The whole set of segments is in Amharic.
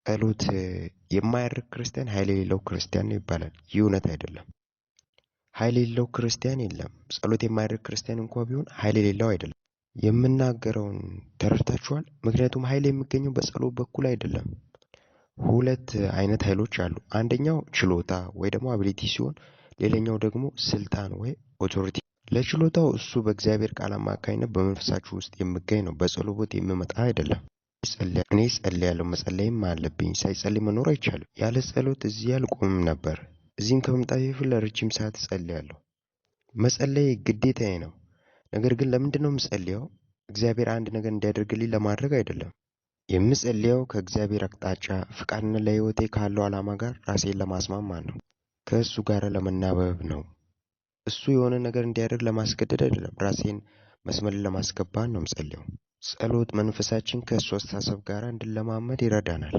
ጸሎት የማያደርግ ክርስቲያን ኃይል የሌለው ክርስቲያን ነው ይባላል። ይህ እውነት አይደለም። ኃይል የሌለው ክርስቲያን የለም። ጸሎት የማያደርግ ክርስቲያን እንኳ ቢሆን ኃይል የሌለው አይደለም። የምናገረውን ተረድታችኋል? ምክንያቱም ኃይል የሚገኘው በጸሎት በኩል አይደለም። ሁለት አይነት ኃይሎች አሉ። አንደኛው ችሎታ ወይ ደግሞ ability ሲሆን፣ ሌላኛው ደግሞ ስልጣን ወይ authority። ለችሎታው እሱ በእግዚአብሔር ቃል አማካኝነት በመንፈሳችሁ ውስጥ የሚገኝ ነው። በጸሎት የሚመጣ አይደለም። እኔ ጸልያለሁ፣ መጸለይም አለብኝ። ሳይጸልይ መኖር አይቻልም። ያለ ጸሎት እዚህ አልቆምም ነበር። እዚህም ከመምጣቴ በፊት ለረጅም ሰዓት እጸልያለሁ። መጸለይ ግዴታዬ ነው። ነገር ግን ለምንድን ነው የምጸልየው? እግዚአብሔር አንድ ነገር እንዲያደርግልኝ ለማድረግ አይደለም። የምጸልየው ከእግዚአብሔር አቅጣጫ ፍቃድና ለሕይወቴ ካለው ዓላማ ጋር ራሴን ለማስማማት ነው። ከእሱ ጋር ለመናበብ ነው። እሱ የሆነ ነገር እንዲያደርግ ለማስገደድ አይደለም። ራሴን መስመር ለማስገባት ነው የምጸልየው። ጸሎት መንፈሳችን ከእሱ አስተሳሰብ ጋር እንድለማመድ ይረዳናል።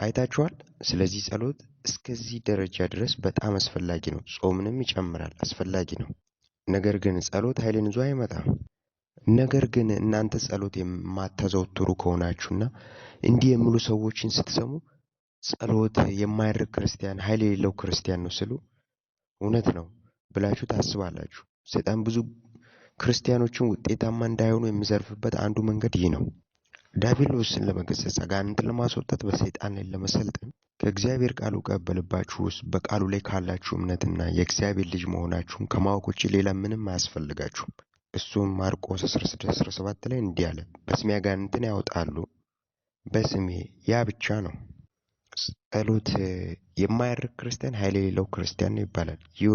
አይታችኋል? ስለዚህ ጸሎት እስከዚህ ደረጃ ድረስ በጣም አስፈላጊ ነው። ጾምንም ይጨምራል፣ አስፈላጊ ነው። ነገር ግን ጸሎት ኃይልን ይዞ አይመጣም። ነገር ግን እናንተ ጸሎት የማታዘወትሩ ከሆናችሁና እንዲህ የሚሉ ሰዎችን ስትሰሙ ጸሎት የማያደርግ ክርስቲያን ኃይል የሌለው ክርስቲያን ነው ስሉ እውነት ነው ብላችሁ ታስባላችሁ። ሰይጣን ብዙ ክርስቲያኖችን ውጤታማ እንዳይሆኑ የሚዘርፍበት አንዱ መንገድ ይህ ነው። ዲያብሎስን ለመገሰጽ፣ አጋንንትን ለማስወጣት፣ በሰይጣን ላይ ለመሰልጠን ከእግዚአብሔር ቃል እውቀት በልባችሁ ውስጥ በቃሉ ላይ ካላችሁ እምነትና የእግዚአብሔር ልጅ መሆናችሁን ከማወቅ ውጭ ሌላ ምንም አያስፈልጋችሁም። እሱም ማርቆስ 16:17 ላይ እንዲህ አለ፣ በስሜ አጋንንትን ያወጣሉ፣ በስሜ። ያ ብቻ ነው። ጸሎት የማያደርግ ክርስቲያን ኃይል የሌለው ክርስቲያን ነው ይባላል። ይህ